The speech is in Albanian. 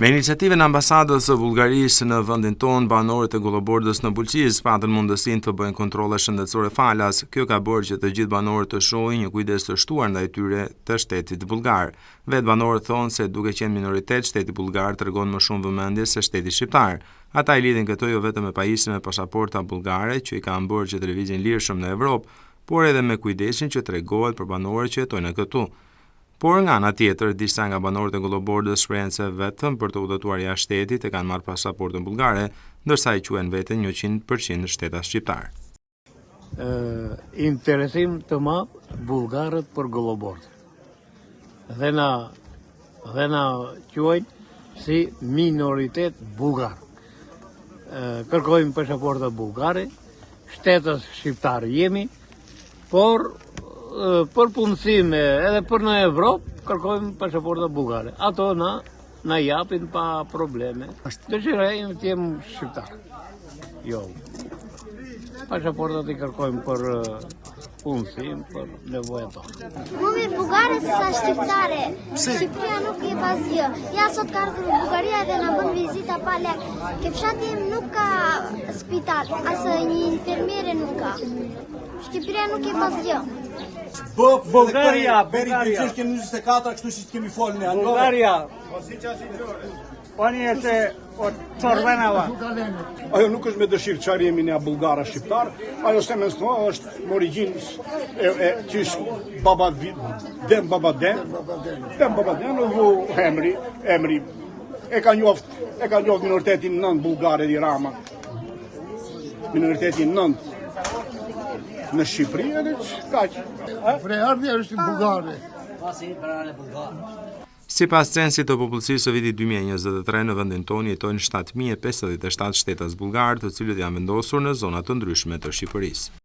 Me iniciativën e ambasadës së Bullgarisë në vendin tonë, banorët e Gollobordës në Bulqizë patën mundësinë të bëjnë kontrolle shëndetësore falas. Kjo ka bërë që të gjithë banorët të shohin një kujdes të shtuar ndaj tyre të shtetit bullgar. Vetë banorët thonë se duke qenë minoritet, shteti bullgar tregon më shumë vëmendje se shteti shqiptar. Ata e lidhin këtë jo vetëm me pajisjen me pasaporta bullgare që i kanë bërë që të lëvizin lirshëm në Evropë, por edhe me kujdesin që tregohet për banorët që jetojnë këtu. Por nga ana tjetër, disa nga banorët e Gollobordës shprehen se vetëm për të udhëtuar jashtë shtetit e kanë marrë pasaportën bullgare, ndërsa e quajnë veten 100% shtetas shqiptar. Interesim të madh bullgarët për Gollobordën. Dhe na dhe na quajnë si minoritet bullgar. Kërkojmë pasaporta bullgare, shtetas shqiptar jemi, Por për punësime edhe për në Evropë kërkojmë pasaporta bullgare. Ato na na japin pa probleme. Dëshira ime të jem shqiptar. Jo. Pasaportat i kërkojmë për punësim, për nevoja tona. Më mirë bullgare se sa shqiptare. Shqipëria nuk jep asgjë. Ja sot ka ardhur Bullgaria dhe na bën vizita pa lek. Ke fshati im nuk ka spital, as një infermiere nuk ka. Shqipëria nuk jep asgjë. Bullgaria, Bullgaria. Kemi 24, kështu që kemi folë ne. Bullgaria. Oni është o Corvenava. Ajo nuk është me dëshirë çfarë jemi ne bullgara shqiptar, ajo se më është me origjinë e, e qysh baba dem baba dem, dem baba dem, u vu emri, emri e ka njoft, e ka njoft minoritetin nëntë bullgar Edi Rama. Minoriteti nëntë në Shqipëri edhe kaq. Prejardhja është bullgare. Sipas censit të popullsisë së vitit 2023 në vendin tonë jetojnë 7057 shtetas bullgarë, të cilët janë vendosur në zona të ndryshme të Shqipërisë.